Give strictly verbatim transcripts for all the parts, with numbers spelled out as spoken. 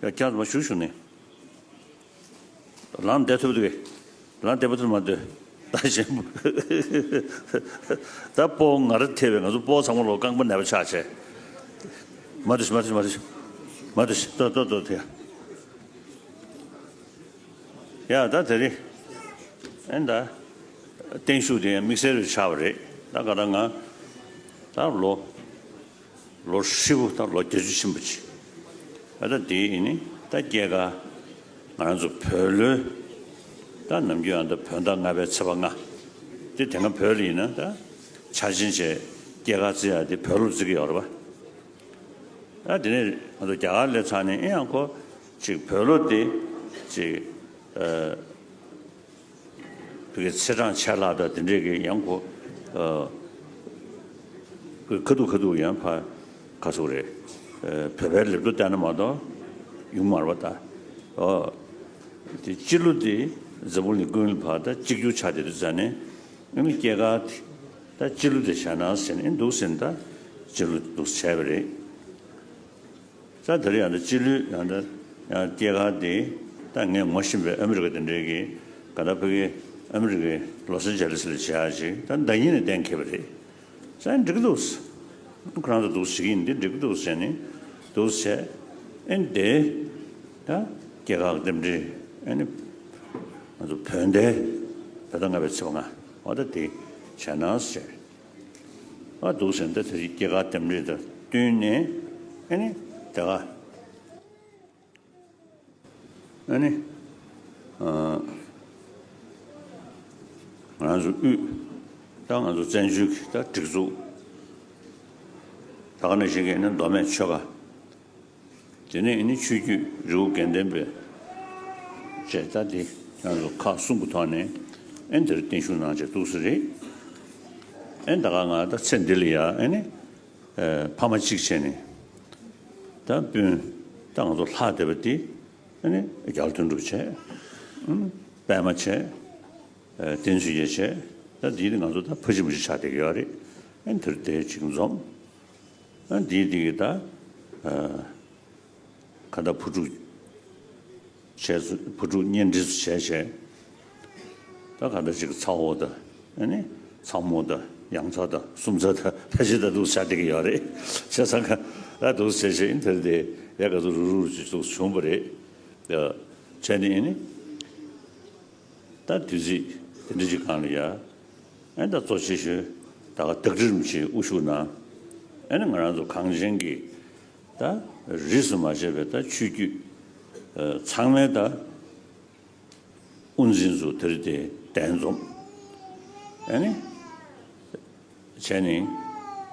ཡ། ཁྱེད་མ་བཞུགས་བཞུགས་ནས། ལམ་བདེ་ཐུབ་འདུག་གས། ལམ་བདེ་པོ་ཐུབ་མ་འདུག་ད་གཞན་པ། ད་སྤོ་ང་རང་ཐེ་བས་ང་ཚོ་སྤོ་ཚང་མ་ལོ་རྐང་པ་ནད་པ་ཆགས་བྱས། མ་འདུག་མ་འདུག་མ་འདུག་མ་འདུག་ཏོ་ཏོ་ཏོ་ཏོ། ཡ། ད་དེ་རིང་ཨེ་ད་བརྟན་བཞུགས་དེ་ཡང་དམིགས་བསལ་རུ་ཆགས་པ་རེད། ད་ག་ད་ང་ད་ལོ་ལོ་ཧྲིལ་པོ་ད་ལོ་བརྒྱད་ཅུ་ཕྱིན་པ་ཅིག་ཨ་ད་དེ་ཡིན་ནི་ད་སྐྱེས་སྐར་ང་རང་ཚོ་བོད་ལོའི་ད་ནམ་རྒྱུན་ཨ་ད་བོད་ཟླ་ལྔ་པའི་ཚེས་པ་ལྔ་དེ་དེ་སྔ་བོད་ལ་ཡིན་ན་ད་འཆར་ཅན་བྱས་སྐྱེས་སྐར་བརྩི་ཡ་དེ་བོད་ལོ་བརྩི་གི་ཡོད་རེད་པ། ཨ་དེ་ནས་ང་ཚོ་རྒྱ་གར་སླེབས་ཚར་ནས་ཨེ་ཡང་ཁོ་ཅིག་བོད་ལོ་དེ་ཅིག་ཨ། བོད་ཀྱི་ཚེས་གྲངས་ཆད་ལྷག་དང་དེ་འདྲས་ཀྱི་ཡང་གོ་ཁ་ཐུག་ཁ་ཐུག་ཡང་ཕ་ག་ཚོད་རེད། བོད་པའི་ལེབ་ཏོ་བལྟས་ན་མ་གཏོགས་ཡོང་མ་རེད་པ་ད། དེ་སྤྱི་ལོ་དེ་འཛམ་བུ་གླིང་ཀུན་ལ་ཕ་ད་གཅིག་གྱུར་ཆགས་བསྡད་དུས་ཙང་ནས་ཨ་ནི་སྐྱེས་སྐར་དེ་ད་སྤྱི་ལོ་དེ་བྱས་ན་ཟེར་ནས་འདུག་ཟེར་ནས་ད་སྤྱི་ལོ་འདུག་བྱས་པ་རེད། ས་དེ་རིང་ཡང་ད་སྤྱི་ལོའི་ཡང་ད་ཡང་སྐྱེས་སྐར་དེ་ད་ངས་ངོ་ཤེས་པའི་ཨ་མི་རི་ཀ་དེ་འདྲའི་གི་ག་ད་ཕ་གི་ཨ་མི་རི་ཀའི་ལོ་སི་ཨན་ཇེ་ལི་སི་ལ་བྱེད་ཡག་ཅིག་ད་ཟླ་ཉིན་ནས་གཏན་འཁེལ་བ་རེད། ས་ཡང་འགྲིག་གི་འདུག་ཁོ་རང་ཚོ་འདུག་བྱེད་ཀྱི་ཡིན་འདི་འགྲིག་གི་འདུག་ཟེར་ནས་འདུག་བྱས་ཨེ་འདི་ད་སྐྱེས་སྐར་རྟེན་འབྲེལ་ཨེ་ནི་ང་ཚོ་བོད་ཟླའི་ད་ལྟ་ལྔ་པའི་ཚེས་པ་ལྔ་འོ་ད་དེ་བྱས་ན་ཟེར། ཨ་འདུག་ཟེར་ན་ད་དེ་རིང་སྐྱེས་སྐར་རྟེན་འབྲེལ་དང་བསྟུན་ནས་ཨ་ནི་དེ་ག་ཨ་ནི་ཨ་ང་རང་ཚོ་དབུས་ད་ང་ཚོ་བཙན་བྱོལ་གྱི་ད་སྒྲིག་འཛུགས་ད་ག་ནང་བཞིན་གྱི་ཨ་ནི་མདོ་སྨད་ཆོལ་ཁ། དེ་ནས་ཨ་ནི་ཆོས་བརྒྱུད་རི་བོ་དགེ་ལྡན་པའི་བཅས་ད་དེ་ཁྱེད་རང་ཚོ་ཁག་གསུམ་གྱི་ཐོག་ནས་ཨ་ནི་དེར་བརྟན་བཞུགས་གནང་བྱས་འདུག་སེ་རེད། ཨ་ནི་ད་ག་ང་ད་ཚེ་འདི་ལ་ཡ་ཨ་ནི་ཨ་ཕ་མ་གཅིག་བྱས་ནས་ད་སྤུན་ད་ང་ཚོ་ལྷག་བསྡད་པ་དེ་ཨ་ནི་རྒྱ་ལོ་དོན་གྲུབ་བྱས། ཨ་ནི་པད་མ་བྱས། ཨ་བསྟན་ཆོས་རྒྱལ་བྱས། ད་འདི་ནི་ང་ཚོ་ད་ཕ་གཅིག་མ་གཅིག་ཆགས་བསྡད་ཀྱི་ཡོད་རེད། ཨ་ནི་དེར་བསྡད་ཅིག་འཛོམས། ཨ་འདིའི་འདི་གི་ད་ཨ་ག་ད་བུ་ཕྲུག་བྱས་སུ་བུ་ཕྲུག་གཉེན་སྒྲིག་སུ་བྱས་བྱས། ད་ག་ད་ཅིག་ཚ་བོ་དང་ཨ་ནི་ཚ་མོ་དང་ཡང་ཚ་དང་སུམ་ཚ་དང་ཕལ་ཆེར་ད་འདུག་བྱ་བསྡད་ཀྱི་ཡོད་རེད། བྱས་ཙང་ག་ད་འདུག་བྱས་བྱས་ཨ་ནི་དེར་བསྡད་ཡ་ག་ཚོད་རུག་རུག་ཅིག་འདུག་བྱུང་བ་རེད། ཡ་བྱས་ནས་ཨ་ནི། ད་དུས་ཚིགས་དེ་འདྲ་ཞིག་སྒང་ལ་ཡ། ཨེ་ད་གཙོ་ཆེ་ཤོས་ད་ག་བདག་ཁྲི་རིན་པོ་ཆེའི་དབུ་བཞུགས་གནང་། ཨེ་ནི་ང་རང་ཚོ་གངས་ཅན་གྱི་ད་རིས་སུ་མ་ཆད་པའི་ད་ཆོས་བརྒྱུད་ཚང་མའི་ད་དབུ་འཛིན་ཚོ་དེ་རིང་དེ་གདན་འཛོམས། ཨེ་ནི། བྱས་ནས་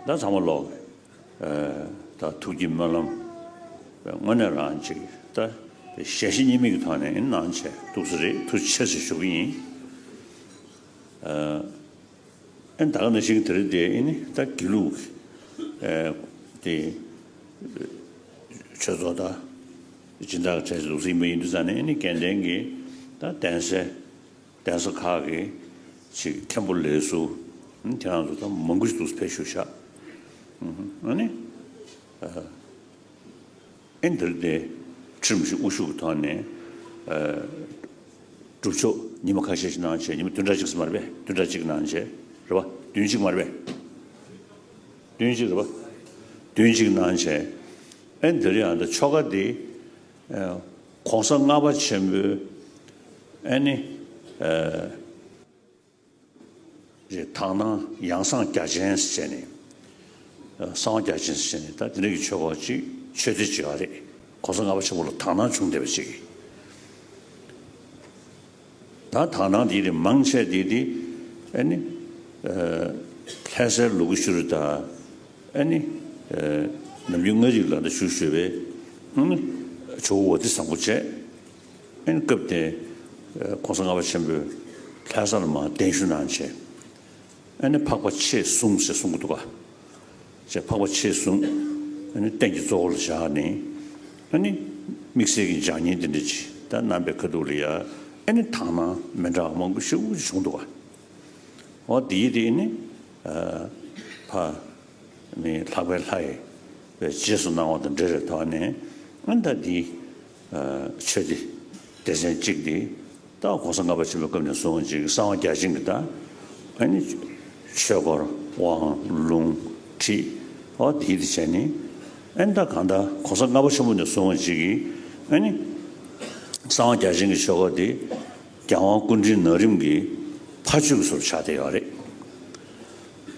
ད་ཚང་མ་ལོག་ཨ་ད་ཐུགས་ཀྱི་སྨོན་ལམ་དངོས་གནས་རང་ཅིག་ད་ཞལ་བཞེས་གཉིས་མེད་ཀྱི་ཐོག་ནས་གནང་བྱས་ཐུགས་སུ་རེད། ཐུགས་རྗེ་ཆེ་ཟེར་ཞུ་གི་ཡིན། ཨ་ཨ་ད་ག་ནང་བཞིན་དེ་རིང་དེ་ཨ་ནི་ད་དགེ་ལུགས་ཨ་དེ་ཆོས་ཚོགས་དང་སྦྱིན་བདག་གྲས་ལུགས་སྲིད་མ་ཡིན་དུས་ཙང་ནས་ཨ་ནི་དགེ་ལྡན་གྱི་ད་གདན་སའི་གདན་ས་ཁག་གི་ཅིག་མཁན་པོ་ལས་ཟུར་ཨ་ནི་དེ་རང་ཚོ་ད་མང་པོ་ཞིག་འདུག་ཕེབས་བཞུགས་ཤག་ཨ་ནི་ཨ་ཨེ་འདིར་དེ་ཁྲིམས་ཞིག་དབུ་བཞུགས་ཀྱི་ཐོག་ནས་ཨ་སྒྲུབ་ཆོག་ཉི་མ་ཁ་ཤས་ཤིག་གནང་བྱས། ཉི་མ་བདུན་ཕྲག་གཅིག་ཙམ་མ་རེད་པས། བདུན་ཕྲག་གཅིག་གནང་བྱས་རེད་པ། བདུན་གཅིག་མ་རེད་པས། བདུན་གཅིག་རེད་པ། བདུན་གཅིག་གནང་བྱས། ཨེ་འདིར་ཡང་ད་ཆོ་ག་འདི་ཨ་གོང་ས་ལྔ་པ་ཆེན་པོའི་ཨ་ནི་ཨ་རེད། དག་སྣང་ཡང་གསང་རྒྱ་ཆེན་ཟེར་ནས། གསང་བ་རྒྱ་ཆེན་ཟེར་ནས་ད་དེ་འདྲ་གི་ཆོས་སྐོར་ཅིག་ཆོས་སྡེ་ཅིག་ཡོད་རེད། གོང་ས་ལྔ་པ་ཆེན་པོ་ལ་དག་སྣང་བྱུང་བསྡད་པ་ཅིག་ད་དག་སྣང་དེ་རེད་མང་ཆེ་དེ་དེ་ཨ་ནི་ལྷ་སའི་ལུ་གུ་ཤུ་རུ་དང་ཨ་ནི་ནམ་རྒྱུན་ལྔ་རིག་ལ་ད་ཞུ་ཞུ་བའི་ཨ་ནི་ཇོ་བོ་དེ་བཟང་པོ་བྱས། ཨ་ནི་སྐབས་དེ་གོང་ས་ལྔ་པ་ཆེན་པོས་ལྷ་ས་ལ་མར་གདན་ཞུ་གནང་བྱས། ཨ་ནི་འཕགས་པ་ཆེ་གསུམ་ཞེས་གསུང་གི་འདུག་ག་བྱས་འཕགས་པ་ཆེ་གསུམ་ཨ་ནི་རྟེན་གྱི་གཙོ་བོ་ལ་བཞག་ནས་ཨ་ནི་དམིགས་བསལ་གྱི་སྦྱང་བརྙན་དེ་འདྲ་ཅིག་ད་གནང་པའི་ཁ་ཐུག་ལ་ཡ་ཨ་ནི་དག་སྣང་མི་འདྲ་བ་མང་པོ་ཞེ་པོ་ཅིག་བྱུང་འདུག་ག་འོ་དེ་དེ་ནི་ཕ་ནི་ལྷག་པའི་ལྷ་ཡི་བའི་རྗེས་སུ་གནང་བ་དང་འབྲེལ་བའི་ཐོག་ནས་ཨ་ནི་ད་འདི་ ཆོས་སྡེ་སྡེ་ཚན་གཅིག་དེ་ད་གོང་ས་ལྔ་པ་ཆེན་པོའི་སྐབས་ནས་བཟུང་ཅིག་གསང་བ་རྒྱ་ཆེན་གྱི་ད་ཨ་ནི་ཆོས་སྐོར་དབང་ལུང་ཁྲིད་འོ་དེ་དེ་བྱས་ནས་ཨ་ནི་ད་གང་ལྟར་གོང་ས་ལྔ་པ་ཆེན་པོ་ནས་བཟུང་ཅིག་གིས་ཨ་ནི་གསང་བ་རྒྱ་ཆེན་གྱི་ཆོས་སྐོར་དེ་རྒྱལ་དབང་སྐུ་ཕྲེང་ན་རིམ་གྱི་ཕ་ཆོས་ཀྱི་ཟུར་ཆགས་བསྡད་ཡོད་རེད།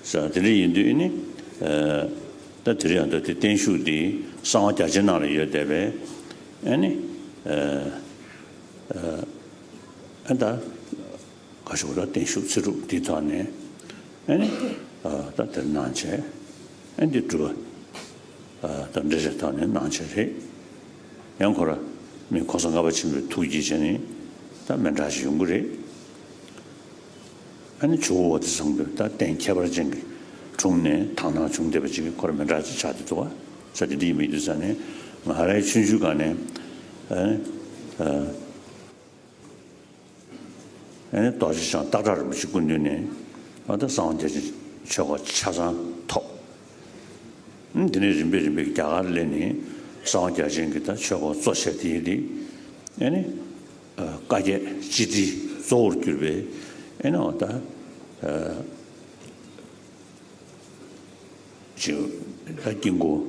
ས་དེ་འདྲ་ཡིན་དུས་ཨ་ནི་ད་དེ་རིང་ཡང་ད་དེ་བརྟན་བཞུགས་འདི་གསང་བ་རྒྱ་ཆེན་ནང་ལ་ཡོད་བསྡད་པས་ཨ་ནི་ཨ་ད་ག་ཞུ་ད་བརྟན་བཞུགས་ཚེ་སྒྲུབ་འདི་ཐོག་ནས་ཨ་ནི་ད་དེར་གནང་བྱས་ཨ་ནི་འདི་སྒྲུབ་པ་ད་འདྲ་རེ་ཐོག་ནས་གནང་བྱས་རེད། ཡང་ཁོ་ར་མི་གོང་ས་ལྔ་པ་ཆེན་པོའི་ཐུགས་ཀྱི་བྱས་ནས་ད་མི་འདྲ་ཞིག་ཡོང་གི་རེད། ཨ་ནི་ཇོ་བོ་དེ་བཟང་པོས་ད་རྟེན་ཁྱད་པར་ཅན་གྱི་དྲུང་ནས་དག་སྣང་བྱུང་བསྡད་པ་ཅིག་ཁོ་ར་མི་འདྲ་ཅིག་ཆགས་བསྡད་འདུག་བ། ས་དེ་འདྲ་ཡིན་པའི་དུས་ས་ནས་ང་རའི་ཆུང་ཆུང་སྒང་ནས་ཨ་ནི་ཨ་ནི་རྡོ་རྗེ་འཆང་སྟག་བྲག་རིན་པོ་ཆེ་སྐུ་མདུན་ནས་ཨ་ད་གསང་བ་རྒྱ་ཆེན་ཆོས་སྐོར་ཆ་ཚང་ཐོབ། ཨ་ནི་དེ་ནས་རིམ་པས་རིམ་པས་རྒྱ་གར་སླེབས་ནས་གསང་བ་རྒྱ་ཆེན་གྱི་ད་ཆོས་སྐོར་གཙོ་ཆེ་དེ་ཡིན་དེ་ཨ་ནི། བཀའ་བརྒྱད་སྤྱི་དྲིལ་གཙོ་བོར་གྱུར་པའི་ཨེ་ནའོ་ད་ཅིག་ད་དཀྱིལ་འཁོར་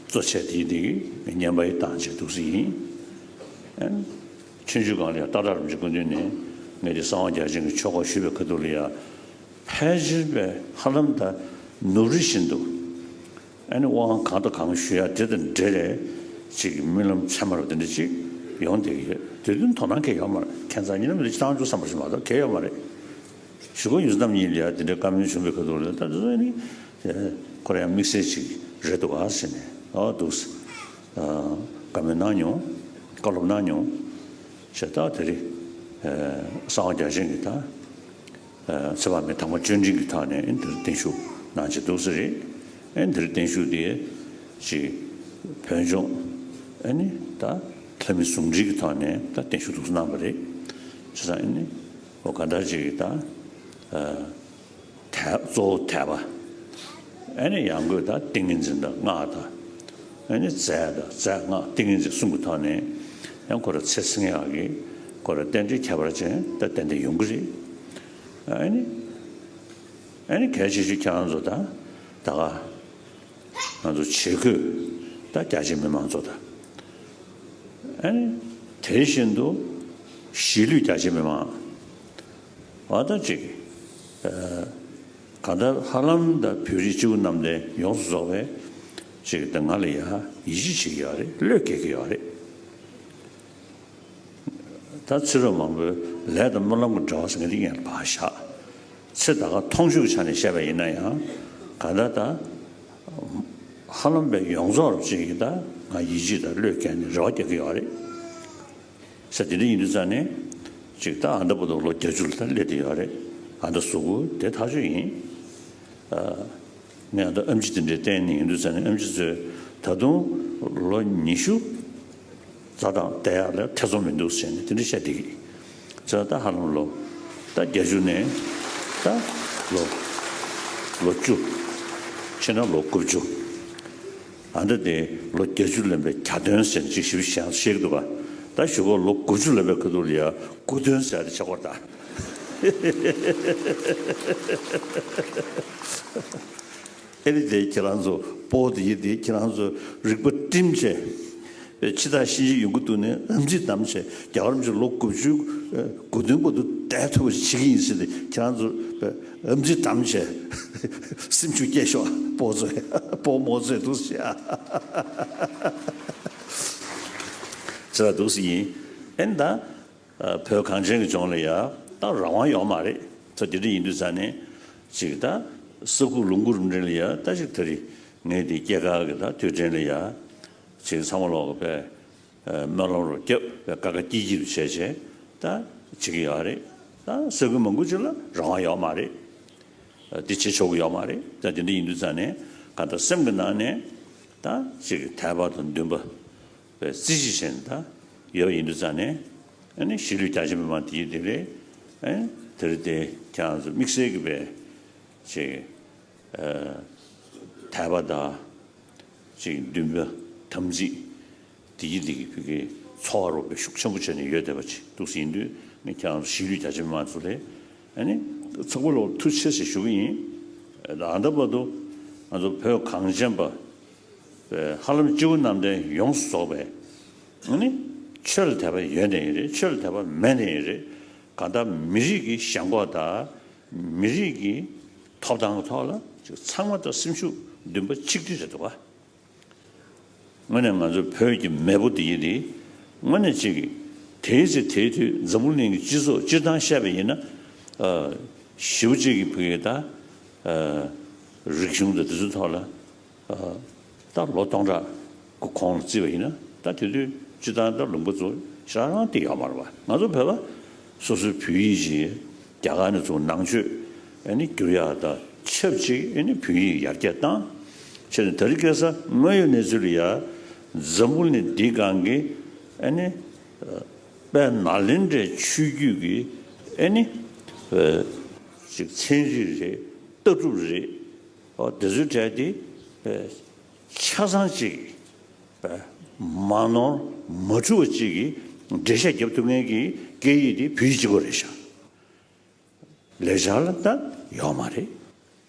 གཙོ་ཆེ་དེ་དེ་གི་བསྙེན་པ་ཡི་བཏང་བྱས་འདུག་སེ་ཡིན། ཨེ་ཆུང་ཆུང་སྒང་ལ་ཡང་སྟག་བྲག་རིན་པོ་ཆེ་སྐུ་མདུན་ནས་ངས་དེ་གསང་བ་རྒྱ་ཆེན་གྱི་ཆོས་སྐོར་ཞུས་པའི་ཁ་ཐུག་ལ་ཡང་ཕལ་ཆེར་པས་ཧ་ལམ་ད་ནུབ་རི་བཞིན་དུ། ཨ་ནི་དབང་གང་དང་གང་ཞུ་ཡ་དེ་དང་འབྲེལ་རེ་ཅིག་རྨི་ལམ་ཚད་མ་རུ་དེ་འདྲ་ཅིག་ཡོང་བསྡད་ཀྱི་ཡོད། དེ་དོན་དོ་སྣང་གང་ཡོད་མ་རེད། ཁྱད་མཚར་རྨི་ལམ་དེ་ཅི་བཏང་བཅུག་བསམ་པ་ཞིག་མ་གཏོགས་གང་ཡོད་མ་རེད། ཞུ་སྒོ་ཡུལ་རྣམ་གཉིས་ལ་ཡ་དེ་འདྲའི་བཀའ་མོལ་བྱུང་བའི་ཁ་ཐུག་ལ་ད་དེ་ཚོ་ནི་ཁོ་རང་ཡང་དམིགས་བསལ་ཅིག་རེད་འདུག་ག་ཟེར་ནས་ཨོ་འདུག་བཀའ་མོལ་གནང་མྱོང་། བཀའ་སློབ་གནང་མྱོང་། བྱས་ད་དེ་རིང་གསང་བ་རྒྱ་ཆེན་གྱི་ད། ཚེ་དཔག་མེད་དྭགས་པོ་བཅུ་འདྲེན་གྱི་ཐོག་ནས་ཨེ་འདིར་བརྟན་བཞུགས་གནང་བྱས་འདུག་ས་རེད། ཨེ་འདིར་བརྟན་བཞུགས་དེ་ཅིག་བོད་ལྗོངས་ཨེ་ནི་ད་ལྷ་མི་ཟུང་འབྲེལ་གྱི་ཐོག་ནས་ད་བརྟན་བཞུགས་འདུག་སེ་གནང་བ་རེད། བྱས་ཙང་ཨེ་ནི་འོ་ག་འདྲ་ཅིག་ད་དད་གཙོ་བོ་དད་པ། ཨེ་ནི་ཡང་སྒོས་ད་ཏིང་ངེ་འཛིན་དང་སྔགས་དང་། ཨེ་ནི་རྫས་དང་རྫས་སྔགས་ཏིང་ངེ་འཛིན་གསུམ་གྱི་ཐོག་ནས་ཡང་ཁོ་ར་ཚེ་སྲིང་ཡག་གི་ཁོ་ར་རྟེན་འབྲེལ་ཁྱད་པར་ཅན་ད་ཏན་ཏན་ཡོང་གི་རེད། ཨ་ནི། ཨ་ནི་གལ་ཆེ་ཤོས་ཁྱེད་རང་ཚོ་ད་ད་ག་ང་ཚོ་བྱེས་འཁོད་ད་རྒྱ་ཆེ་མི་མང་ཚོ་ད། ཨ་ནི་དེ་བཞིན་དུ་གཞིས་ལུས་རྒྱ་ཆེ་མི་མང་བ་ད་ཅིག་གང་ལྟར་ཧ་ལམ་ད་བོད་རིགས་སྤྱི་བོ་གནམ་བསྟན་ཡོངས་སུ་རྫོགས་པའི་ཅིག་ད་ང་ལ་ཡ་ཡིད་ཆེས་བྱེད་ཀྱི་ཡོད་རེད། བློས་འགེལ་གྱི་ཡོད་རེད། ད་ཕྱི་རོལ་མང་པོའི་ལས་དང་སྨོན་ལམ་གྱི་འབྲེལ་བ་ཟེར་མཁན་དེ་ཡན་ལ་ཕར་བཞག་ཚེ་ད་ག་མཐོང་ཆོས་ཀྱི་ཆ་ནས་བཤད་པ་ཡིན་ན་ཡང་གང་ལྟར་ད་ཧ་ལམ་པའི་ཡོངས་རྫོགས་རུ་ཅིག་གིས་ད་ང་ཡིད་ཆེས་དང་བློས་འགེལ་ནས་རེ་བ་རྒྱག་གི་ཡོད་རེད། ས་དེ་འདྲ་ཡིན་དུས་ཙང་ནས་ཅིག་ད་ཨ་མདའ་བར་དུ་ལོ་བརྒྱད་ཅུ་ལ་ད་སླེབས་བསྡད་ཡོད་རེད། ཨ་མདའ་གཟུགས་པོ་དེ་ཐག་ཆོད་ཡིན། ངས་ད་ཨེམ་ཆི་དེ་འདྲའི་བསྟན་ནས་ཡིན་དུས་ཙང་ནས་ཨེམ་ཆི་ཚོས་ད་དུང་ལོ་ཉི་ཤུ་རྩ་དང་བསྡད་ཡག་ལ་ཐེ་ཚོམ་མི་འདུག་ཟེར་ནས་དེ་འདྲ་བཤད་བསྡད་ཀྱི། ཚེ་ད་ཧ་ལམ་ལོ་ད་བརྒྱད་ཅུ་ནས་ད་ལོ་ལོ་བཅུ་ཕྱིན་ན་ལོ་དགུ་བཅུ། ཨ་འདྲ་དེ་ལོ་བརྒྱད་ཅུ་ལོན་པའི་གྱ་སྟོན་ཟེར་ཅིག་ཞིབ་ཞིབ་བཤད་ཀྱི་འདུག་ག་ད་ཞུ་གོ་ལོ་དགུ་བཅུ་ལོན་པའི་ཁ་ཐུག་ལ་ཡ་དགུ་སྟོན་ཟེར་ཡ་དེ་ཆགས་ཀྱི་ཡོད་རེད་ད། ཨེ་ནི་དེ་ཁྱེད་རང་ཚོ་སྤོ་དེ་ཡི་དེ་ཁྱེད་རང་ཚོ་རིག་པ་བསྒྲིམས་བྱས། ཕྱི་ཐག་ཤིང་བྱི་ཡོང་གི་འདུག་ནས་ཨམ་ཙི་བསྡམས་བྱས་རྒྱལ་བ་རིན་པོ་ཆེ་ལོ་དགུ་བཅུ་དགུ་སྟོན་བར་དུ་བསྡད་ཐུབ་པ་ཞིག་བྱེད་ཀྱི་ཡིན་ཟེར་ཏེ་ཁྱེད་རང་ཚོ་ཨམ་ཙི་བསྡམས་བྱས་སེམས་ཤུགས་སྐྱེད་ཤོག་སྤོ་ཚོས་སྤོ་མོ་ཚོས་འདུག་ཟེར་ཡ་ཟེར་བ་འདུག་ཟེར་ཡིན། ཨེ་ནི་ད། བོད་གངས་ཅན་གྱི་ལྗོངས་ལ་ཡ་ད་རང་དབང་ཡོད་མ་རེད། ད་དེ་འདྲ་ཡིན་དུས་ཙང་ནས་ཅིག་ད་ས་ཁུག་ལུང་ཁུག་རུ་འདྲ་ལ་ཡ་ད་ཅིག་ད་རེས་ངས་དེ་སྐྱེས་སྐར་གྱི་ད་དུས་དྲན་ལ་ཡ་ཅིག་ཚང་མ་ལོག་གི་པས་སྨོན་ལམ་རུ་བརྒྱབ་པས་ཀ་ཀ་ཀྱི་ཀྱི་རུ་བྱས་བྱས་ད་བྱེད་ཀྱི་ཡོད་རེད། ད་ས་ཁུལ་མང་པོ་ཅིག་ལ་རང་དབང་ཡོད་མ་རེད། དེ་བྱེད་ཆོག་གི་ཡོད་མ་རེད། ད་དེ་འདྲ་ཡིན་དུས་ཙང་ནས་གང་ལྟར་སེམས་ཀྱི་ནང་ནས་ད་ཅིག་དད་པ་དང་འདུན་པ། བའི་རྩིས་གཞི་བྱས་ནས་ད་ཡོད་པ་ཡིན་དུས་ཙང་ནས་ཨ་ནི་གཞིས་ལུས་རྒྱ་ཆེ་མི་མང་དེ་ཡིན་དེ་རེད། ཨ་ནི་དེ་རེད་དེ་ཁྱེད་རང་ཚོ་དམིགས་བསལ་གྱི་བའི་ཅིག་དད་པ་དང་ཅིག་འདུན་པ་དམ་ཚིག་ དེ་ཡིན་དེ་གི་བོད་ཀྱི་འཚོ་བ་རོགས་པའི་ཤུགས་ཆེན་པོ་བྱས་ནས་ཡོད་བསྡད་པ་ཅིག་འདུག་ཟིན་དུས། ངས་ཁྱེད་རང་ཚོ་གཞིས་ལུས་རྒྱ་ཆེ་མི་མང་ཚོ་ལ་ཨ་ནི་ཚང་མ་ལོག་ཐུགས་རྗེ་ཆེ་ཞུ་གི་ཡིན། ད་ཨ་ད་བར་དུ་ང་ཚོ་བོད་གངས་ཅན་པ་ཧ་ལམ་སྤྱི་བོ་གནམ་བསྟན་ཡོངས་སུ་རྫོགས་པའི་ཨ་ནི་ཆོས་ལ་དད་པ་ཡོད་ནའི་ཡིན་རེད། ཆོས་ལ་དད་པ་མེད་ནའི་ཡིན་རེད། གང་ལྟར་མི་རིགས་ཀྱི་ཞེན་ཁོག་དང་མི་རིགས་ཀྱི་ཐོབ་ཐང་གི་ཐོག་ལ་ཅིག་ཚང་མ་ད་སེམས་ཤུགས་འདུན་པ་གཅིག་སྒྲིལ་རེད་འདུག་ག། དངོས་གནས་ང་ཚོ་བོད་ཀྱི་མེས་པོ་འདི་ཡིན་ཏེ། དངོས་གནས་གཅིག་གིས་དེའི་ཚེ་དེའི་དུས་འཛམ་བུ་གླིང་གི་སྤྱི་ཚོགས་སྤྱིར་བཏང་བཤད་པ་ཡིན་ན། ཨ། ཞེ་པོ་ཅིག་གི་བོད་ཀྱི་ད་ཨ་རིག་གཞུང་དང་དེ་ཚོའི་ཐོག་ལ་ཨ་ད་ལོ་སྟོང་ཕྲག་གི་གོང་ལ་བརྩིས་པ་ཡིན་ན། ད་དེ་དུས་སྤྱིར་བཏང་ད་ལུང་པ་ཚོ་ཞེ་དྲག་རང་བསྡད་ཡོད་མ་རེད་པ། ང་ཚོ་བོད་པ་སོ་སོའི་བོད་ཡིག་ཅིག་རྒྱ་གར་ནས་ཚུར་ནང་ཆོས་ཨ་ནི་བསྒྱུར་ཡག་དང་ཆབས་ཅིག་ཨ་ནི་བོད་ཡིག་ཡར་རྒྱས་བཏང་། བྱས་ནས་ད་རེས་ཁ་སང་དངོས་ཡོད་གནས་ཚུལ་ལ་ཡ་འཛམ་བུ་གླིང་འདིའི་སྒང་གི་ཨ་ནི་དཔལ་ནཱ་ལེནྡྲའི་ཆོས་བརྒྱུད་ཀྱི་ཨ་ནི་ཅིག་ཚན་རིག་རེད། ལྟ་གྲུབ་རེད། ཨོ་དེ་ཚོའི་གྲས་དེ་ཆ་ཚང་ཅིག་མ་ནོར་མ་འཁྲུལ་བ་ཅིག་གིས་འགྲེལ་བཤད་རྒྱབ་ཐུབ་མཁན་གྱི་སྐད་ཡིག་དེ་བོད་ཡིག་གཅིག་པོ་རེད་ཤག། ལེགས་སྦྱར་ལ་ད་ཡོད་མ་རེད།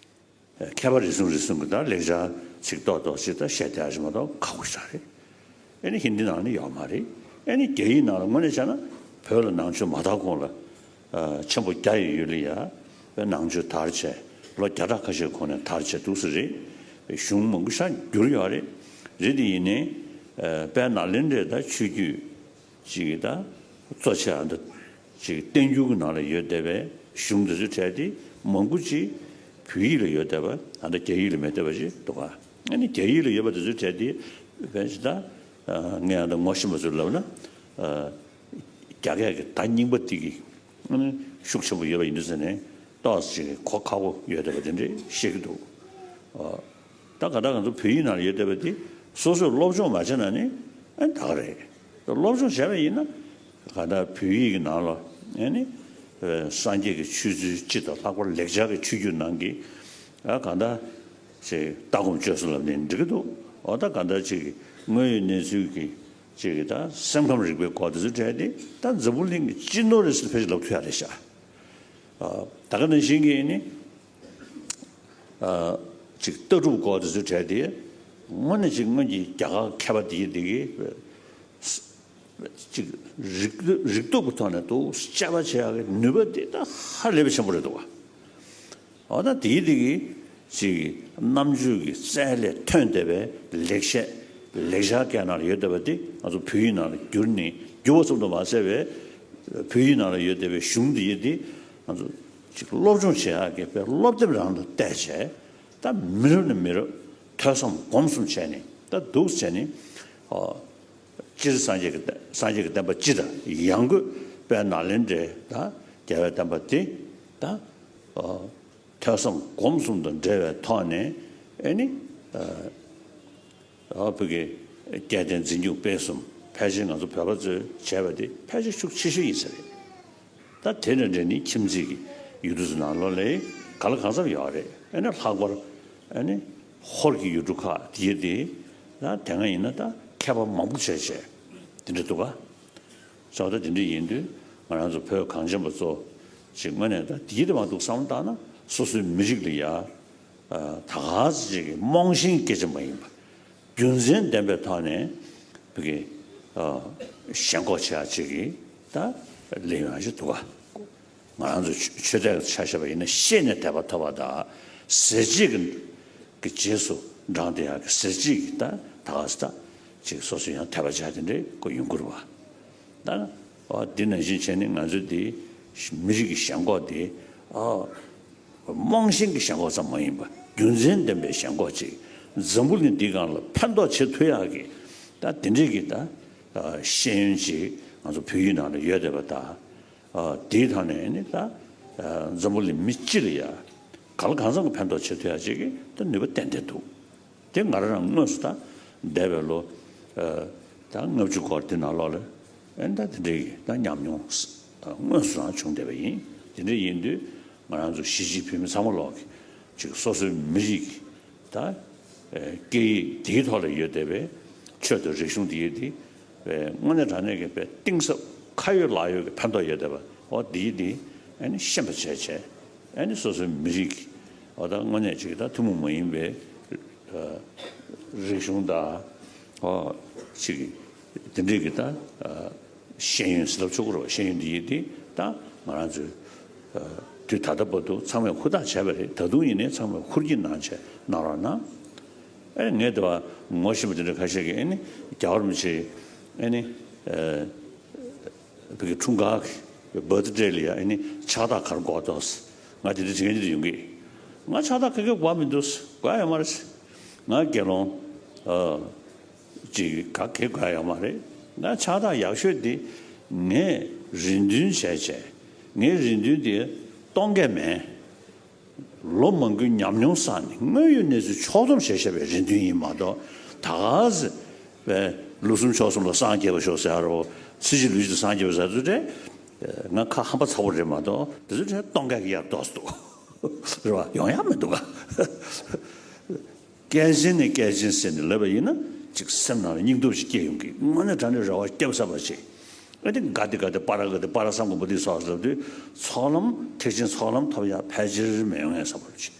མཁས་པ་རེ་ཟུང་རེ་ཟུང་གིས་ད་ལེགས་སྦྱར་ཚིག་ཏོག་ཏོག་ཅིག་ད་བཤད་བསྡད་ཡ་ཞིག་མ་གཏོགས་ཁག་པོ་ཞེ་དྲག་རེད། ཨེ་ནི་ཧིན་དི་ནང་ནི་ཡོད་མ་རེད། ཨེ་ནི་རྒྱ་ཡིག་ནང་ལ་དངོས་གནས་བྱས་ན་བོད་ལ་ནང་ཆོས་མ་དར་གོང་ལ་ཨ་ཆེན་པོ་རྒྱ་ཡི་ཡུལ་ལ་ཡ་བོད་ནང་ཆོས་དར་བྱས། ལོ་བརྒྱ་ཕྲག་ཁ་ཤས་གོང་ནས་དར་བྱས་འདུག་ས་རེད། གཞུང་མང་པོ་ཞེ་དྲག་བསྒྱུར་ཡོད་རེད། རེད་དེ་ཡིན་ནའི་ཨ་དཔལ་ནཱ་ལེནྡྲའི་ད་ཆོས་བརྒྱུད་ཅིག་གི་ད་གཙོ་ཆེ་བ་འདི་ཅིག་བསྟན་འགྱུར་གྱི་ནང་ལ་ཡོད་བསྡད་པའི་གཞུང་འདི་ཚོའི་གྲས་དེ་མང་པོ་ཅིག་བོད་ཡིག་ལ་ཡོད་བསྡད་པ། ད་ལྟ་རྒྱ་ཡིག་ལ་མེད་བསྡད་པ་ཅིག་འདུག་ག། ཨ་ནི་རྒྱ་ཡིག་ལ་ཡོད་པ་འདི་ཚོའི་གྲས་དེ་བས་ཅིག་ད་ངས་ད་ངོ་ཤེས་པ་ཚོས་ལབ་ན། རྒྱ་སྐད་ཀྱི་ད་རྙིང་པ་དེ་གི་ཤུགས་ཆེན་པོ་ཡོད་པ་ཡིན་དུས་ཟེར་ནས་ཏོག་ཙམ་གོ་ཁག་པོ་ཡོད་བསྡད་པ་དེ་འདྲ་བཤད་ཀྱི་འདུག། ད་ག་ད་ང་ཚོ་བོད་ཡིག་ནང་ལ་ཡོད་བསྡད་པ་དེ་སོ་སོས་སློབ་སྦྱོང་མ་བྱས་ན་ནི་ཨ་ད་ག་རེད། སློབ་སྦྱོང་བྱས་པ་ཡིན་ན་ག་ད་བོད་ཡིག་གི་ནང་ལ་ཨ་ནི་སངས་རྒྱས་ཀྱི་ཆོས་ཚུལ་སྤྱི་དང་ལྷག་པར་ལེགས་སྦྱར་གྱི་ཆོས་བརྒྱུད་ནང་གི་ཨ་ག་ད་ཅིག་ལྟ་སྒོམ་སྤྱོད་གསུམ་ལབ་ནས་འགྲིག་གི་འདུག། འོ་ད་ག་ད་ཅིག་དངོས་ཡོད་གནས་ཚུལ་གྱི་ཅིག་གི་ད་སེམས་ཁམས་རིག་པའི་སྐོར་དེ་ཚོ་བྲལ་ཏེ་ད་འཛམ་བུ་གླིང་གི་སྤྱི་ནོར་རེད་ཟེར་ཕལ་ཆེར་ལབ་ཐུབ་ཡ་རེད་ཤག། ད་ག་ནང་བཞིན་གྱི་ནི། ཅིག་ལྟ་གྲུབ་སྐོར་དེ་ཚོ་བྲལ་ཏེ། དངོས་གནས་ཅིག་སྔོན་གྱི་རྒྱ་གར་མཁས་པ་དེ་ཡི་དེ་གི་ཅིག་རིག་རིག་སྟོབས་ཀྱི་ཐོག་ནས་འདུག་དཔྱད་པ་བྱེད་ཡག་གི་ནུས་པ་དེ་ད་ཧ་ལས་པའི་ཆེན་པོ་རེད་འདུག་བ། འོ་ད་དེ་ཡི་དེ་གི་ཅིག་རྣམ་དཔྱོད་ཀྱི་རྩལ་ལས་ཐོན་བསྡད་པའི་ལེགས་བཤད་ལེགས་སྦྱར་སྐད་ནང་ལ་ཡོད་བསྡད་པ་དེ་ང་ཚོ་བོད་ཡིག་ནང་ལ་བསྒྱུར་ནས་བསྒྱུར་བ་ཙམ་དུ་མ་ཟད་པའི་བོད་ཡིག་ནང་ལ་ཡོད་བསྡད་པའི་གཞུང་དེ་ཡི་དེ་ང་ཚོ་ཅིག་སློབ་སྦྱོང་བྱེད་ཡག་གི་དཔེ་སློབ་དེབ་རང་དང་བལྟས་བྱས། ད་མི་རབས་ནས་མི་རབས་ཐོས་བསམ་སྒོམ་གསུམ་བྱས་ནས་ད་འདུག་བྱས་ནས། ཨོ། སྤྱིར་སངས་རྒྱས་ཀྱི་སངས་རྒྱས་ཀྱི་བསྟན་པ་སྤྱི་དང་ཡང་སྒོས་དཔལ་ནཱ་ལེནྡྲའི་ད་རྒྱལ་བའི་བསྟན་པ་དེ་ད་ཨོ་ཐོས་བསམ་སྒོམ་གསུམ་དང་འབྲེལ་བའི་ཐོག་ནས་ཨེ་ནི་ཨ། ཨ་བོད་ཀྱི་སྐལ་ལྡན་འཛིན་སྐྱོང་སྤེལ་གསུམ་ཕལ་ཆེར་ང་ཚོ་བོད་པ་ཚོས་བྱས་པ་དེ་ཕལ་ཆེར་ཤུགས་ཆེ་ཤོས་ཡིན་ས་རེད། ད་དེ་འདྲ་འདྲ་ནི་ཁྱིམ་མཚེས་ཀྱི་ཡུལ་གྲུ་ཚོ་ནང་ལོགས་ལ་ག་ལ་གང་འཚམ་ཡོད་རེད། ཨེ་ནི་ལྷག་པར་ཨེ་ནི་ཧོར་གྱི་ཡུལ་གྲུ་ཁག་དེ་དེ་ད་དེ་སྔ་ཡིན་ན་ད་མཁས་པ་མང་པོ་བྱས་བྱས་དེ་འདྲ་འདུག་ག། ས་ད་དེ་འདྲ་ཡིན་དུས་ང་རང་ཚོ་བོད་གངས་ཅན་པ་ཚོ་ཅིག་དངོས་གནས་ད་དེ་དེ་མ་འདུག་བསམ་བློ་བཏང་ན་སོ་སོའི་མི་རིགས་ལ་ཡ་ད་ག་ཚོད་ཅིག་རྨོངས་ཞེན་སྐད་ཆ་མ་ཡིན་པ། རྒྱུ་མཚན་ལྡན་པའི་ཐོག་ནས་བོད་ཀྱི་ཨ་ཞེན་ཁོག་ཆེ་བ་ཅིག་གིས་ད་ལས་ཡོང་ཞིག་འདུག་ག། ང་རང་ཚོ་ཆོས་ཆོས་དད་ཆ་བཞག་པ་ཡིན་ན་ཤེས་ནས་དད་པ་ཐོབ་པ་དང་ཟས་བཅད་ཀྱི་གི་རྗེས་སུ་འབྲངས་ཏེ་ཡང་གི་ཟས་བཅད་ཀྱི་ད་ད་ག་ས་ད་ཅིག་སོ་སོ་ཡང་དད་པ་བྱ་དེ་འདྲའི་སྐོར་ཡོང་གི་རེད་བ། ད་འོ་འདི་ནང་བཞིན་བྱས་ནས་ང་ཚོ་འདི་མི་རིགས་ཀྱི་ཞེན་ཁོག་དེ་ཨ། རྨོངས་ཞེན་གྱི་ཞེན་ཁོག་ཙམ་མ་ཡིན་པར་རྒྱུ་མཚན་ལྡན་པའི་ཞེན་ཁོག་ཅིག་འཛམ་བུ་གླིང་འདིའི་སྒང་ལ་ཕན་ཐོགས་བྱེད་ཐུབ་ཡག་གི་ད་དེ་འདྲའི་གི་ད་ཤེས་ཡོན་ཅིག་ང་ཚོ་བོད་ཡིག་ནང་ལ་ཡོད་བསྡད་པ་དང་། དེའི་ཐོག་ནས་ནི་ད་འཛམ་བུ་གླིང་མི་སྤྱི་ལ་ཡ་གང་ལ་གང་འཚམ་གྱི་ཕན་ཐོགས་བྱེད་ཐུབ་ཡག་ཅིག་གི་ད་ནུས་པ་ཏན་ཏན་འདུག། དེ་ང་རང་རང་དངོས་སུ་ད་འདས་པའི་ལོ་ཨ་ད་ལྔ་བཅུ་སྐོར་དེ་ནང་ལོགས་ལ་ཨ་ད་དེ་འདྲའི་ད་ཉམས་མྱོང་དངོས་སུ་རང་བྱུང་བསྡད་པ་ཡིན། དེ་འདྲ་ཡིན་དུས་ང་རང་ཚོ་གཞིས་བྱེས་བོད་མི་ཚང་མ་ལོག་གི་ཅིག་སོ་སོའི་མི་རིགས་ཀྱི་ད་ཨ་སྐད་ཡིག་དེའི་ཐོག་ལ་ཡོད་བསྡད་པའི་ཆོས་དང་རིག་གཞུང་དེ་ཡིན་དེ་ པའི་དངོས་གནས་དྲང་གནས་ཀྱི་པའི་གཏིང་ཟབ་ཁ་ཡོད་ལག་ཡོད་ཀྱི་ཕན་ཐོགས་ཡོད་བསྡད་པ་འོ་འདིའི་འདི་ཨ་ནི་ཤེས་པ་བྱས་བྱས་ཨ་ནི་སོ་སོའི་མི་རིགས་ཀྱི་འོ་ད་དངོས་གནས་ཅིག་ད་ཐུན་མོང་མ་ཡིན་པའི་རིག་གཞུང་དང་འོ་ཅིག་དེ་འདྲས་ཀྱི་ད་ཤེས་ཡོན་ཟེར་ལབ་ཆོག་གི་རེད་བ། ཤེས་ཡོན་འདི་ཡིན་འདི་ད་ང་རང་ཚོའི་དུས་ད་ལྟ་བར་དུ་ཚང་མས་ཧུར་ཐག་བྱས་པ་རེད། ད་དུང་ཡིན་ནའི་ཚང་མས་ཧུར་གྱིས་གནང་བྱས་གནང་རོགས་གནང་། ཨེ་ངས་དེ་བ་ངོ་ཤེས་པ་དེ་འདྲ་ཁ་ཤས་ཀྱིས་ཨེ་ནི་རྒྱལ་བ་རིན་པོ་ཆེ་ཨེ་ནི་ཨེ་བི་གི་འཁྲུངས་སྐར་གྱི་བར་ཐི་ཌེ་ལ་ཡ་ཨེ་ནི་ཕྱག་རྟགས་ག་རེ་དགོས་འདུག་ང་དེ་འདྲ་དྲི་མཁན་དེ་འདྲ་ཡོང་གི་ང་ཕྱག་རྟགས་ག་གེ་དགོས་མི་འདུག་དགོས་ཡོད་མ་རེད། ང་དགེ་སློང་ཨ་ཅིག་ག་གེ་དགོས་ཡོད་མ་རེད། ང་ཕྱག་རྟགས་ཡག་ཤོས་དེ་ངས་རེ་འདུན་བྱས་བྱས་ངའི་རེ་འདུན་དེ་གཏོང་གི་མེད། ལོ་མང་པོའི་ཉམས་མྱོང་བསགས་ནས་དངོས་ཡོད་གནས་ཚུལ་ཕྱོགས་བསྡོམས་བྱས་བཞག་པའི་རེ་འདུན་ཡིན་མ་གཏོགས་ད་ག་ཟེ་བའི་ལོ་གསུམ་ཕྱོགས་གསུམ་ལ་སངས་རྒྱས་པ་ཤོག་ཟེར་ཡ་རོ། ཚེ་གཅིག་ལུས་གཅིག་སངས་རྒྱས་པ་ཟེར་ཚུལ་དེ་ང་ཁ་ཧམ་པ་ཚ་པོ་རེད་མ་གཏོགས་དེ་ཚོ་དེ་གཏོང་ག་གི་ཡར་ཏོག་ཙམ་འདུག་རེད་བ། ཡོང་ཡ་མི་འདུག་ག་སྐད་ཆེན་ནས་སྐད་ཆེན་ཟེར་ནས་ལབ་པ་ཡིན་ན་ཅིག་སེམས་ནང་ལ་སྙིང་སྟོབས་ཤིག་སྐྱེ་ཡོང་གི་དངོས་གནས་དྲང་གནས་རེ་བ་སྐྱབས་བསམ་པ་བྱེད། ཨ་ནི་ག་དེ་ག་དེ་པ་ར་ག་དེ་པ་ར་སམ་གོ་བོ་དེ་སོགས་ལབ་དུས་ཚོགས་ལམ་ཐེག་ཆེན་ཚོགས་ལམ་ཐོབ་ཡག་ཕལ་ཆེར་མི་ཡོང་ངེས་བསམ་པ་བྱེད།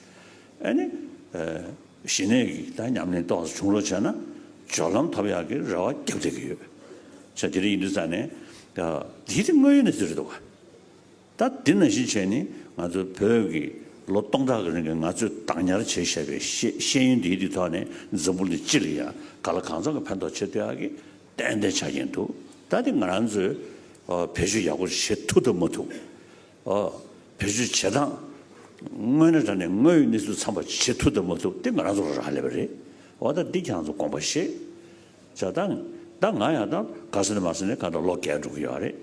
ཨ་ནི་ཞི་གནས་ཀྱི་ད་ཉམས་ལེན་ཏོག་ཙམ་བྱུང་རོགས་བྱས་ན་སྦྱོར་ལམ་ཐོབ་ཡག་གི་རེ་བ་བརྒྱབ་བསྡད་ཀྱི་ཡོད། བྱས་དེ་འདྲ་ཡིན་དུས་ཙང་ནས་འདི་དེ་དངོས་ཡོད་གནས་ཚུལ་རེད་འདུག་ག་ད་འདི་ནང་བཞིན་བྱས་ནས་ང་ཚོ་བོད་ཀྱི་ལོ་སྟོང་ཕྲག་གི་རིང་གི་ང་ཚོས་བདག་ཉར་བྱས་བཞག་པའི་ཤེས་ཤེས་ཡོན་འདིའི་འདི་ཐོག་ནས་འཛམ་བུ་གླིང་སྤྱི་ལ་ཡང་ག་ལ་གང་འཚམ་གྱི་ཕན་ཐོགས་བྱེད་ཐུབ་ཡག་གི་ཏན་ཏན་ཆ་རྐྱེན་འདུག་ད་འདི་ང་རང་ཚོས་ཨ་བེད་སྤྱོད་ཡག་པོ་བྱེད་ཐུབ་ཐུབ་མ་ཐུབ། ཨ་བེད་སྤྱོད་བྱེད་སྟངས་དངོས་གནས་དྲང་གནས་དངོས་ཡོད་གནས་ཚུལ་ཚང་པ་བྱེད་ཐུབ་ཐུབ་མ་ཐུབ་འདི་ང་རང་ཚོ་ལ་རག་ལས་པ་རེད། འོ་ད་འདི་ཁྱེད་རང་ཚོ་དགོངས་པ་བཞེས། བྱས་ཙང་ད་ང་ཡང་ད་ག་ས་ནས་མ་ས་ནས་ག་ད་ལོ་བརྒྱད་འགྲོ་གི་ཡོད་རེད།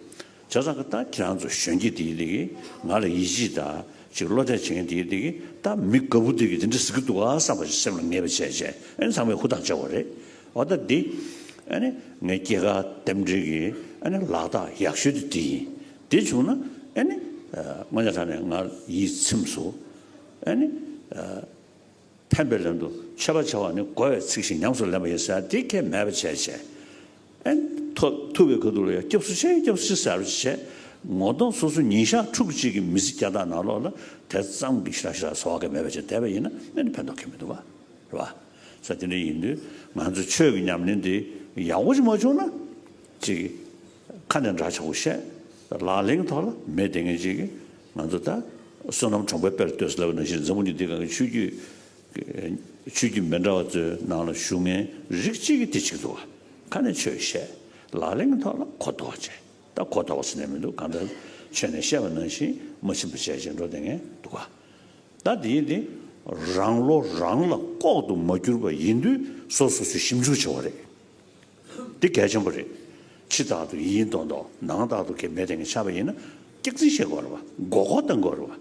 བྱས་ཙང་ད་ཁྱེད་རང་ཚོ་གཞོན་སྐྱེས་དེ་ཡི་དེ་གི་ང་ལ་ཡིད་ཆེས་དང་ཅིག་བློ་གཏད་བྱེད་མཁན་དེ་ཡི་དེ་གི་ད་མི་དགའ་བོ་དེ་གི་དེ་འདྲ་ཟེར་གི་འདུག་ཨ་བསམ་པ་ཞིག་སེམས་ལ་ངེས་པ་བྱས་བྱས་ཨ་ནི་ཚང་མས་ཧུར་ཐག་བྱ་དགོས་རེད། འོ་ད་འདི་ཨ་ནི་ངའི་སྐྱེས་སྐར་རྟེན་འབྲེལ་གི་ཨ་ནི་ལག་རྟགས་ཡག་ཤོས་དེ་དེ་ཡིན། དེ་བྱུང་ན་ཨ་ནི་དངོས་གནས་དྲང་གནས་ང་ཡིད་ཚིམས་སོང་། ཨ་ནི། ཕན་པའི་ལན་དུ་མཆོད་པ་བྱ་བ་ནི་བསྒོ་བའི་ཚིག་བཞིན་ཉམས་སུ་ལེན་པ་ཡིན་ཟེར་དེ་ཁས་མེད་པ་བྱས་བྱས། ཨེ་ཐོ་ཐུབ་པའི་ཁ་ཐུག་ལ་ཡང་སྐྱབས་སུ་མཆི་སྐྱབས་སུ་མཆི་ཟེར་བ་བྱས། ངོ་གདོང་སོ་སོ་ཉིན་ཞག་ཕྲུགས་གཅིག་གི་མི་ཚེ་བསྐྱལ་སྟངས་ནང་ལོགས་ལ་དེ་ཙམ་གྱི་ཞེ་དྲག་ཞེ་དྲག་ཚོར་བ་གང་མེད་པ་བྱས་བསྡད་པ་ཡིན་ན་ཨེ་ནི་ཕན་ཐོགས་ཁེལ་མི་འདུག་བ། རེད་བ། ས་དེ་འདྲ་ཡིན་དུས་ང་ཚོ་ཆོས་ཀྱི་ཉམས་ལེན་དེ་ཡག་པོ་ཞིག་མ་བྱུང་ན། ཅིག་ཁ་ནས་འདྲ་ཆགས་པོ་བཤད། ལག་ལེན་གྱི་ཐོག་ལ་མེད་བསྡད་མཁན་ཅིག་གིས་ང་ཚོ་ད་བསོད་ནམས་གྲོང་པའི་དཔལ་ལྟོས་ལབ་པ་ནང་བཞིན་འཛམ་བུ་གླིང་འདི་སྒང་གི་ཆོས་བརྒྱུད་ཆོས་བརྒྱུད་མི་འདྲ་བ་ཚོའི་ནང་ལ་བཞུགས་མཁན་རིགས་གཅིག་གིས་དེ་བྱེད་ཀྱི་འདུག་བ། ཁ་ནས་ཆོས་བཤད། ལག་ལེན་གྱི་ཐོག་ལ་གོ་ལྡོག་བྱས། ད་གོ་ལྡོག་ཟེར་ནས་མི་འདུག་གང་ལྟར་ཆོས་ནས་བཤད་པ་ནང་བཞིན་མ་ཕྱིན་པ་བྱས་བྱས་འགྲོ་བསྡད་མཁན་འདུག་ག་ད་དེ་ཡིན་དེ་རང་བློ་རང་ལ་ལྐོག་ཏུ་མ་གྱུར་པ་ཡིན་དུས་སོ་སོ་སོས་ཞིབ་འཇུག་བྱེད་པ་རེད། འདི་གལ་ཆེན་པོ་རེད། ཕྱི་ལྟར་དུ་ཡིན་མདོག་མདོག་ནང་ལྟར་དུ་གལ་མེད་དེ་ངས་ཆགས་པ་ཡིན་ན་སྐྱག་རྫུན་བཤད་དགོས་རེད་བ། མགོ་སྐོར་གཏོང་དགོས་རེད་བ།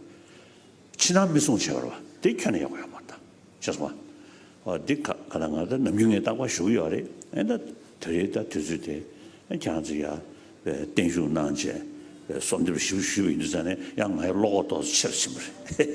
ཕྱི་ནང་མི་སྲུང་བྱེད་པ་རེད་བ། དེ་ཁྱོན་ནས་ཡག་པོ་ཡོད་མ་རེད་ད། ཤེས་སོང་བ། འོ་འདི་ག་ག་ལ་ང་ད་ནམ་རྒྱུན་ངས་རྟག་པར་ཞུ་གི་ཡོད་རེད། ཨེ་ད་དེ་རེད་ད་དུས་ཚོད་དེ་ཨེ་ཁྱེད་རང་ཚོ་ཡ་བསྟན་བཞུགས་གནང་བྱས་གསོལ་འདེབས་ཞུ་ཞུས་པ་ཡིན་དུས་ཙང་ནས་ཡང་ངའི་བློ་ཁོག་ཏོག་ཙམ་ཆེ་རུ་ཕྱིན་པ་རེད།